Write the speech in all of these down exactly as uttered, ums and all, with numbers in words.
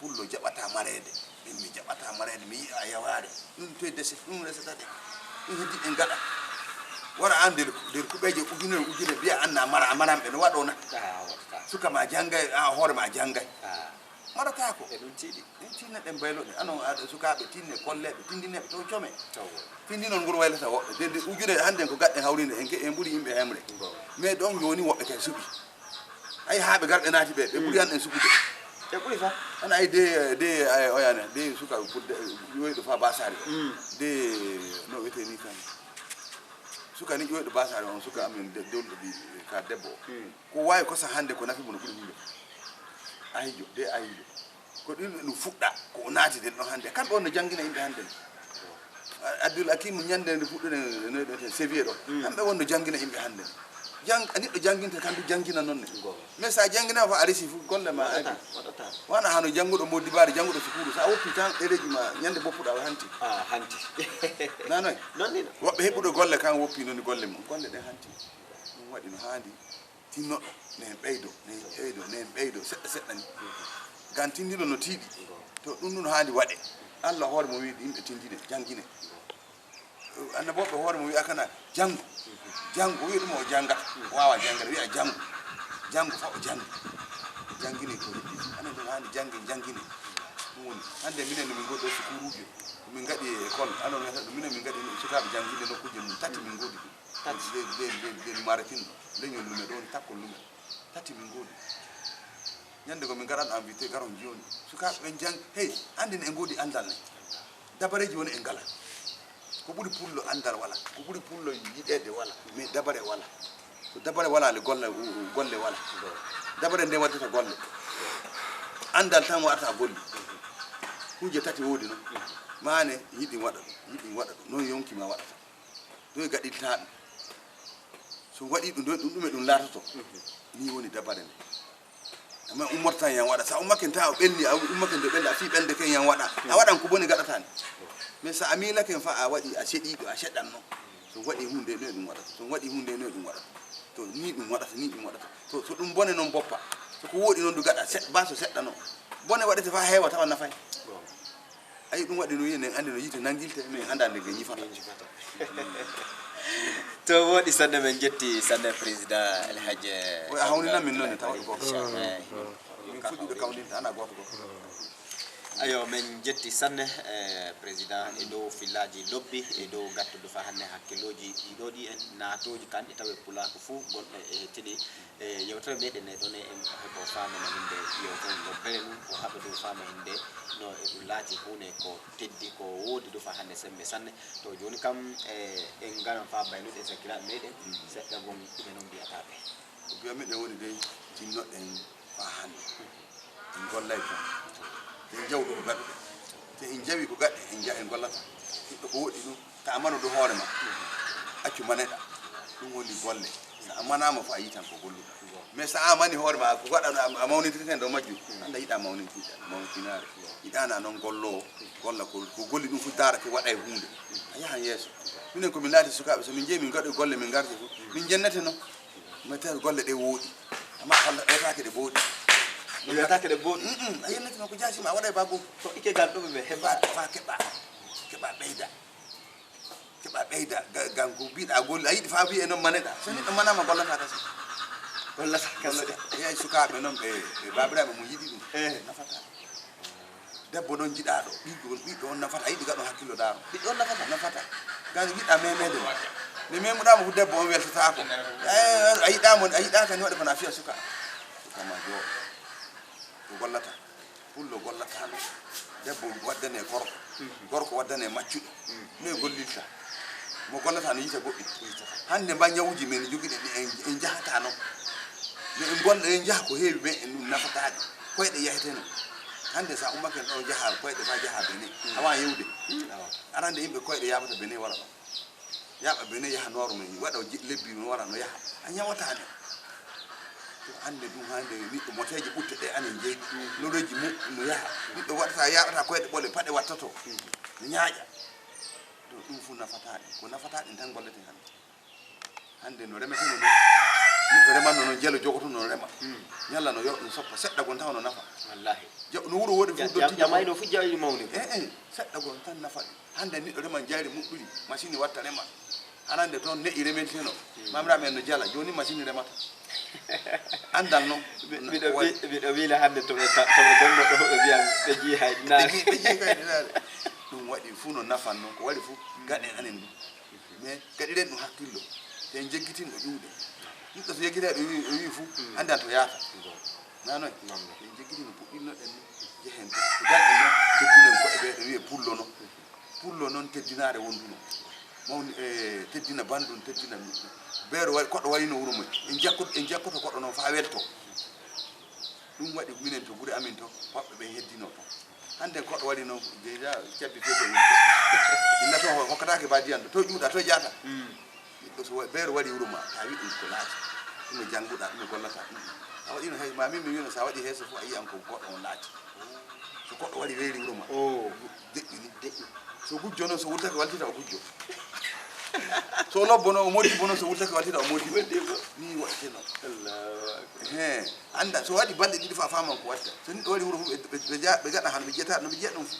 Pullo jaɓata mareede, min mi jaɓata mareede, mi yi'a yawaare. Ɗum toye dese, ɗum resata de. Ɗum heddi ɗen gaɗa. Wara an nder, nder kuɓeeje ujune, ujune, mbiya an na mara, a maran ɓe, no waɗo na? Ah, waɗata. Suka ma janngay, a hoore ma janngay. Ah. Marataako. E ɗum tiiɗi. En tinna ɗen bayloɗe. Anon aɗa sukaaɓe tinne, kolleeɓe, tindineeɓe to come. Tawo. Tindinol ngol waylata woɓɓe. De, de ujune hannden ko gaɗɗen hawrinde, en ke-, en ɓuri yimɓe hemre. Bon. Mais ɗon jooni woɓɓe kay suɓi. Ay, haa ɓe garɓe naati ɓe, ɓe ɓuri an en suɓude. Ɓe ɓuri fa. Ana ay de, de, ay, oyane, de suka pour de, yoyɗo fa basari. Mm. De, no wiyetee ni kan. Suka ni ƴoyɗo basari on, suka amen de, dolɗo bi, ka debbo o. Mm. Ko waawi kosa hannde ko nafi mo no ɓuri huunde. Ahijo, de ahijo. Ko ɗin ɗum fuɗɗa, ko o naati den ɗon hannde. Kamɓe on no janngina yimɓe hannde. Abdul Hakim ñande nde fuɗɗude no ɗo ten Sevier ɗo. Mm. Kamɓe wonno janngina yimɓe hannde. Jang-, neɗɗo jannginte kam du janngina noon ne. Go. Mais sa janngina fa a resi fu golle ma waɗata, adi. Waɗata. Wana hano jannguɗo mo dibaari, jannguɗo sukuru. Sa woppi tan ɗereji ma ñande boppuɗa o hanti. Ah, hanti. Nanoy. Noon ni no. Woɓɓe heɓuɗo golle kan woppi noon golle mum. Golle ɗen hanti. Ɗum waɗi no haandi. Tinnoɗo, ne en ɓeydo, ne en ɓeydo, ne en ɓeydo, seɗɗa seɗɗa ni. Ngam tinndino no tiiɗi. To ɗum ɗum haandi waɗe. Allah hoore mo wi'i yimɓe tinndine, janngine. Annabooɓe hoore mo wi'a kana, janngu. Janngu, wi'a ɗum o janngata. Waawa janngata, wi'a janngu. Janngu fa o janngi. Janngine ko heddi. Anen ɗum haandi janngi, janngine. Ɗum woni, hannde minen no min ngoɗɗo sukuruuji. Min ngaɗi école, anon wiyata ɗum, minen min ngaɗi sukaaɓe jannginde nokkuuje mum. Tati min ngoodi ɗum. Tati. Ɓe, ɓe, ɓe, ɓe Maratin, leñol lumen ɗon, takkol lumen. Tati min ngoodi. Ñande go min ngaɗan invité, garon jooni. Sukaaɓe ɓen jang-, hey, anndin en ngoodi anndal ne. Dabareeji woni en ngala. Ko ɓuri pullo anndal wala. Ko ɓuri pullo yiɗeede wala. Mais dabare wala. So dabare wala le golle, golle wala. Dabare nde waddata golle. Anndal tan waɗata golle. Kuuje tati woodi noon. Maane yiɗi waɗa ɗum, yiɗi waɗa ɗum. Noon yonki ma waɗata. Ɗum e gaɗirtaa ɗum. So waɗii ɗum ɗo, ɗum ɗume ɗum laatoto? Mhm. Nii woni dabare nde. Amma ummortan yan waɗa. Sa ummaken ta o ɓenni, a ummaken do ɓenni, a fii ɓende ken yan waɗa. A waɗan ko boni gaɗata ni. Mais sa a miilaken fa a waɗi, a seɗiiɗo, a seɗanno. So waɗii huunde no ɗum waɗata. So waɗii huunde no ɗum waɗata. To nii ɗum waɗata, nii ɗum waɗata. To so ɗum bone noon boppa. So ko wooɗi noon du gaɗa, seɗ-, ba so seɗɗa noon. Bone waɗete fa heewa tawa nafay. Ayi, ɗum waɗi no wiye, en anndi no yiite nanngilte, mais en anndaa nde nge ñifata. Nge ñifata. To wooɗi sanne, men njetti sanne président El Hadj. Oy, a hawninan min noon ne tawa ko. Min fuɗɗiiɓe kawndinte, ana gooto gooto. Ayo, men njetti sanne, eh, président, e dow fillaaji lobbi, e dow gattudu fa hannde hakkillooji ɗi ɗo ɗi en naatooji kanɗi tawe pulaaku fuu gonɗo e tini. E yewtere meɗen e ɗon en hebo faama no hinde yewtere ngo bele mum, o haɓa dow faama hinde no e ɗum laati huunde ko teddi, ko woodi du fa hannde sembe sanne. To jooni kam, e, en ngaran fa baynuɗe sakiraaɓe meɗen, seɗɗa gon ɗume noon mbiyata ɓe? Ko mbiya miɗen woni dey, tinnoɗen fa hannde. En gollay ko. Te en jawɗo ko gaɗuɗen. Te en jawi ko gaɗɗe, en ja-, en gollata. Hiɗɗo ko woɗɗi ɗum, ta a mano dow hoore ma. Accu maneɗa. Ɗum woni golle. Sa a manaama fof a yitan ko golluɗa. Mais sa a mani hoore ma, ko waɗa a, a mawnintirten dow majjum. Anda yiɗa mawnintirɗa, mawtinaare. Yiɗana noon golloowo, golla ko, ko golli ɗum fof daarake waɗa e huunde. A yahan yeeso. Minen ko min laati sukaaɓe, so min njehi min ngaɗoy golle min ngarti fof, min njennete noon. Mais tawi golle ɗe wooɗi. Amma Allah ɓeytaake ɗe booɗi. Ɗum ɓeytaake ɗe booɗi. Mm, mm, a yennete noon ko jaasi ma, a waɗa e baa gooto. To ikke gal ɗum ɓe heɓa. Fa, fa keɓa. Keɓa ɓeyda. Keɓa ɓeyda. Ga-, ngam ko mbiɗa golli, a yiɗi fa wiye noon maneɗa. So neɗɗo manama gollata kasi. Gollata kasi. Gollata. Eyi, sukaaɓe noon ɓe, ɓe baabiraaɓe mum yiɗi ɗum. Eh. Nafata. Debbo noon jiɗaaɗo, ɓiɗɗo on, ɓiɗɗo on nafata, a yiɗi gaɗo hakkillo daaro. Ɓiɗɗo on nafata? Nafata. Ngam yiɗa memede mo. Nde memuɗaa mo fu debbo on weltataako. Eh, a yiɗaa mo, a yiɗaa kadi waɗi kono a fiya suka. Suka ma joo. Ko gollata. Pullo gollata no. Debbo waddane gorko. Gorko waddane maccuɗo. No e gollirta. Mo gollata no yiita goɗɗi. Hannde mba ñawuji men jogiɗen ɗi en, en njahata noon. No en golla, en njaha ko heewi men en ɗum nafataaɗi. Koyɗe yaheteno. Hannde sa ummake ɗo jaha koyɗe fa jaha Benin. A wawa yewde. Arande yimɓe koyɗe yaɓata Benin wara ɗo. Yaɓa Benin yaha nooru men waɗa ji-, lebbi no wara no yaha. A ñawataa ne. To hannde ɗum hannde neɗɗo moteeje ɓutte ɗe anen jeyi. Loroji mu no yaha. Neɗɗo waɗata yaɓata koyɗe ɓole paɗe wattoto. No ñaaƴa. To ɗum fu nafataaɗi. Ko nafataaɗi tan golleten hannde. Hannde no remeteno noon. Remanno noon, jelo jogoto noon rema. Ñalla no yo ɗum soppa seɗɗa gon taw no nafa. Wallahi. Ja-, no wuro woɗi fof dotti. Ƴamay ɗo fof jawɗi mawni. Eh, eh, seɗɗa gon tan nafa ɗum. Hannde neɗɗo reman jayri muɗɗuri, machine watta rema. Hanande toon neɗɗi rementeno. Mamiraɓe en no jala, jooni machine remata. Anndal noon. Miɗo wi-, miɗo wiila hannde to ɓe ta-, to ɓe gonno ɗo ɓe mbiyan ɓe jii hay naare. Ɓe jii, ɓe jii hay naare. Ɗum waɗi fof no nafan noon, ko waɗi fof gaɗen anen ɗum. Mais gaɗiren ɗum hakkillo. Te en jeggitin o ƴuuɗe. Neɗɗo so yeggitay ɗo wi, o wi fof, anndan to yaata. Nanoy? Te en jeggitin no puɗɗinnoɗen ni. Jehen to. Ko ganɗen noon, teddinen koɗe ɓe ɗo wiye pullo noon. Pullo noon teddinaare wonduno. Mawni, e, teddina banndum, teddina mi-, beero waɗi, koɗo waɗino wuro mum. En jakko-, en jakkoto koɗo noon faa welto. Ɗum waɗi minen to gure amin to, hoɓɓe ɓen heddino to. Hannde koɗo waɗi noon, déjà, cabbi fof to wuro. Inna to hokkataake ba diyan ɗo. To ƴuuɗa, to jaata. Ɓiɗɗo so wa-, beero waɗi wuro ma, ta wi ɗum ko laati. Ɗum e jannguɗa, ɗum e gollata. A waɗino hay, ma min mi wino sa waɗi heeso fof a yiyan ko goɗɗo on laati. So goɗɗo waɗi weeri wuro ma. Oh. Deƴƴini. Deƴƴi. So gujjo noon, so wurtake waltita o gujjo. So lobbo noon, o modibbo noon, so wurtake waltita o modibbo. Modibbo. Ni waɗeteno. Allahu akbar. He, annda, so waɗi balɗe ɗiɗi fof a faaman ko watta. So neɗɗo waɗi wuro fof, ɓe, ɓe, ɓe ja-, ɓe gaɗa hano ɓe jiyata, no ɓe jiya ɗum fof.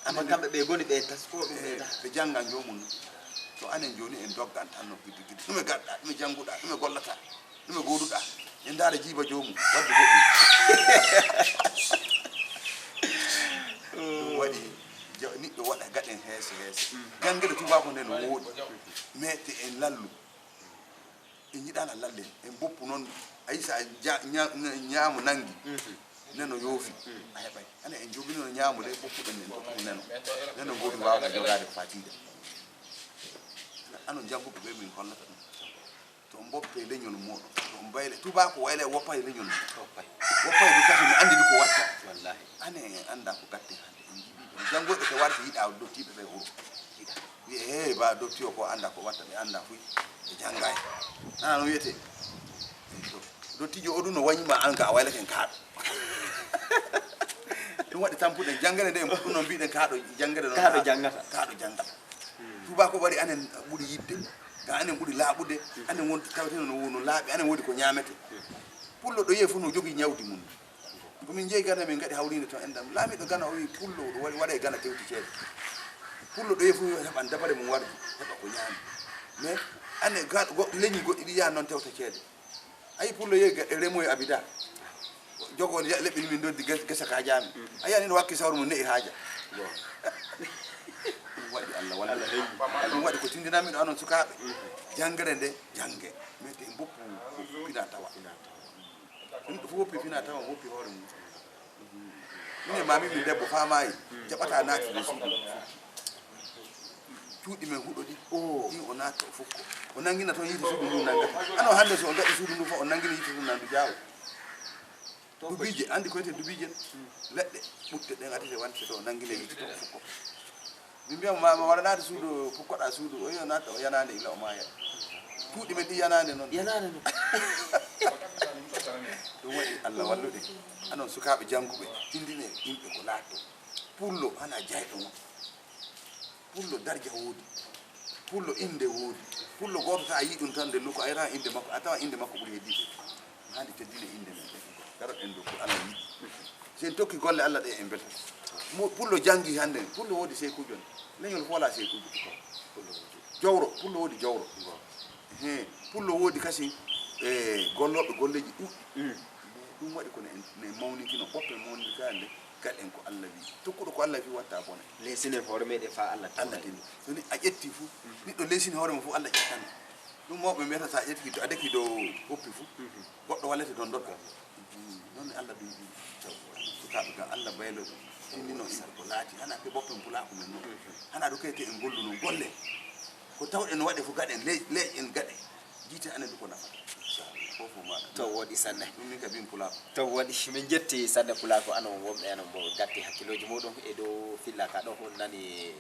Amma kamɓe ɓe ngoni ɓe taskoo ɗum ɓe, eh, taha. Ɓe jannga joomum noon. To anen jooni en doggan tan no gidi gidi. Ɗume gaɗɗa, ɗume jannguɗa, ɗume gollata, ɗume gooduɗa. En ndaara jiiba joomum, wadde goɗɗum. Ɗum waɗi ja-, neɗɗo waɗa gaɗen heese heese. Janngere tubaako nde no wooɗi. Mais te en lallu. En njiɗaana lallen, en mboppu noon. A yii so a ja-, ña-, ña-, ñaamo nanngi, neno yoofi, a heɓay. Ane en njoginono ñaamo nde, mboppuɗen en, mboppu neno. Neno ngooɗi waawata jogaade ko fatiida. Ano jannguɓe ɓe min hollata ɗum. To mboppe leñol mooɗon, to mbayle, tubaako wayla e woppa e leñol mum. Woppay. Woppa e du kasi mi anndi du ko watta. Wallahi. Ane en annda ko gatte hannde. En njiɗi ɗum. Janngoyɓe ko warti yiɗa dottiiɓe ɓe wuro. Yiɗa. Wiye, "Hey, ba dotti o ko annda ko watta, ɓe annda fuy. Ɓe janngaay." Nana no wiyetee? Eyi, to. Dottijo o ɗum no wañi ma an ka a waylake en kaaɗo. Ɗum waɗi tampuɗen janngere nde, en puɗɗuno mbiɗen kaaɗo janngere noon. Kaaɗo janngata. Kaaɗo janngata. Tubaako waɗi anen ɓuri yiɗde. Ga anen ɓuri laaɓude. Anen won tawteno no, no laaɓi, anen woodi ko ñaamete. Pullo ɗo yehi fof no jogii ñawdi mum. Ko min njehi Gana, min ngaɗi hawriinde toon enɗam. Laamiiɗo Gana o wiyi, "Pullo ɗo waɗi, waɗa e Gana tewti ceede." Pullo ɗo yehi fof yo heɓan dabare mum wardi, heɓa ko ñaami. Mais ane ga-, go-, leñi goɗɗi ɗi yaha noon tewta ceede. Ayi, pullo yehi ga-, remoyi abida. Jogo ya-, leɓɓi min ndoddi ges-, gesa ka jaami. A yiyan ino wakki sawru mum ne'i haaja. Bon. Ɗum waɗi Allah walla. Allah heƴi. Ɗum waɗi ko tindinanmi ɗo anon sukaaɓe. Janngere nde, jannge. Mais te mboppu ko fina tawa. Ɗum ɗo fof woppi fina tawa, woppi hoore mum. Minen ma min, min debbo faamaayi, jaɓata naati e suudu. Cuuɗi men huɗo ɗi, ɗin o naata o fukko. O nanngina toon yiite suudu ndu nanngata. Ano hannde so o daɗi suudu ndu fof, o nanngina yiite suudu nandu jaawo. Dubiije, anndi ko wiyetee dubiije? Leɗɗe, ɓutte ɗen adite wante to, o nanngina yiite to o fukko. Min mbiya mo, ma, ma wara naata suudu, pukkoɗaa suudu, o yiya naata, o yanaande ila o maaya. Cuuɗi men ɗi yanaande noon. Yanaande noon. Ɗum waɗi Allah wallude. Anon sukaaɓe jannguɓe, tindine yimɓe ko laatto. Pullo hana jayɗo mo. Pullo darja woodi. Pullo innde woodi. Pullo gooto tan a yii ɗum tan nde luko, a yiyata innde makko, a tawa innde makko ɓuri heddiiɓe. Haandi teddine innde men ɗen. Garoɗen ɗo ko Allah yiɗi. So en tokki golle Allah ɗe en mbelta. Mo, pullo janngi hannde, pullo woodi seykuujo ne. Leñol fof alaa seykuujo. Jowro, pullo woodi jowro. He, pullo woodi kasi, e, gollooɓe golleeji ɗuɗɗi. Ɗum waɗi ko ne en, ne mawninkino, ɓoppe mawninkaade nde, gaɗen ko Allah wi. Tokkuɗo ko Allah wi watta bone. Leesinen hoore meɗen faa Allah Allah tawna en. Tini. So ni a ƴetti fu, neɗɗo leesini hoore mum fu, Allah ƴettan. Ɗum mawɓe mbiyata, sa ƴetti do, a deki dow ɓoppi fu, goɗɗo wallete dow doɗɗo. Noon ne Allah ɗum ɗum. Sukaaɓe ga Allah baylo ɗum. Tindino yimɓe ko laati. Hana ke ɓoppen pulaaku men noon. Hana ɗo kayte en gollu noon golle. Ko tawɗen no waɗe fu gaɗen, leeƴ, leeƴ en gaɗe. Jiite anen ɗum ko nafata. Inchallah. Fof fof maɗa. To woɗi sanne. Ɗum min ka bin pulaaku. To woɗi, min jetti sanne pulaaku anon wonɓe anon mbo gatti hakkilooji muɗum e dow filla ka ɗo on nani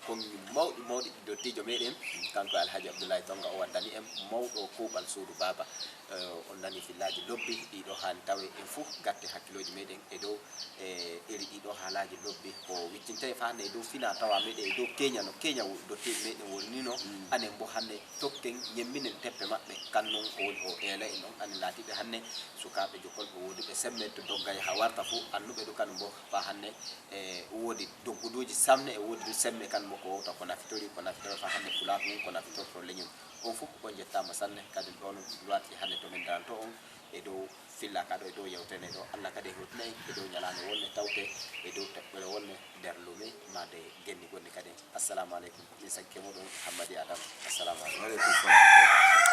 kongi mawɗi mawɗi dottiijo meɗen, kanko Alhaji Abdoulaye Tonga o waddani en mawɗo kuuɓal suudu baaba. Eh, on nani fillaaji lobbi ɗi ɗo haani tawe en fof gatte hakkilooji meɗen e dow, eh, eri ɗi ɗo haalaaji lobbi ko wiccintee fa hannde e dow fina tawa meɗen e dow keña no keña wo-, dottiiɓe meɗen wonnino anen mbo hannde tokken ñemminen teppe maɓɓe kan noon ko woni o eela en o Anne laatiiɓe hannde sukaaɓe jokkol ɓe woodi ɓe semme to doggay haa warta fof annuɓe ɗum kan mbo faa hannde e woodi dogguduuji samne e woodi ɗum semme kan mbo ko wowta ko nafitori ko nafitori faa hannde fulaaku mum ko nafitorto leñol. On fof on njettaama sanne kadi ɗoon waati hannde to min daranto on e dow filla ka ɗo e dow yewtene ɗo Allah kadi e hewtina en e dow ñalaande wonde tawte e dow toɓɓere wonde nder lume maade genni gonɗi kadi. Assalamu aleykum, min sakke muɗum Hammadi Adama. Assalamu aleykum. Waaleykum salam.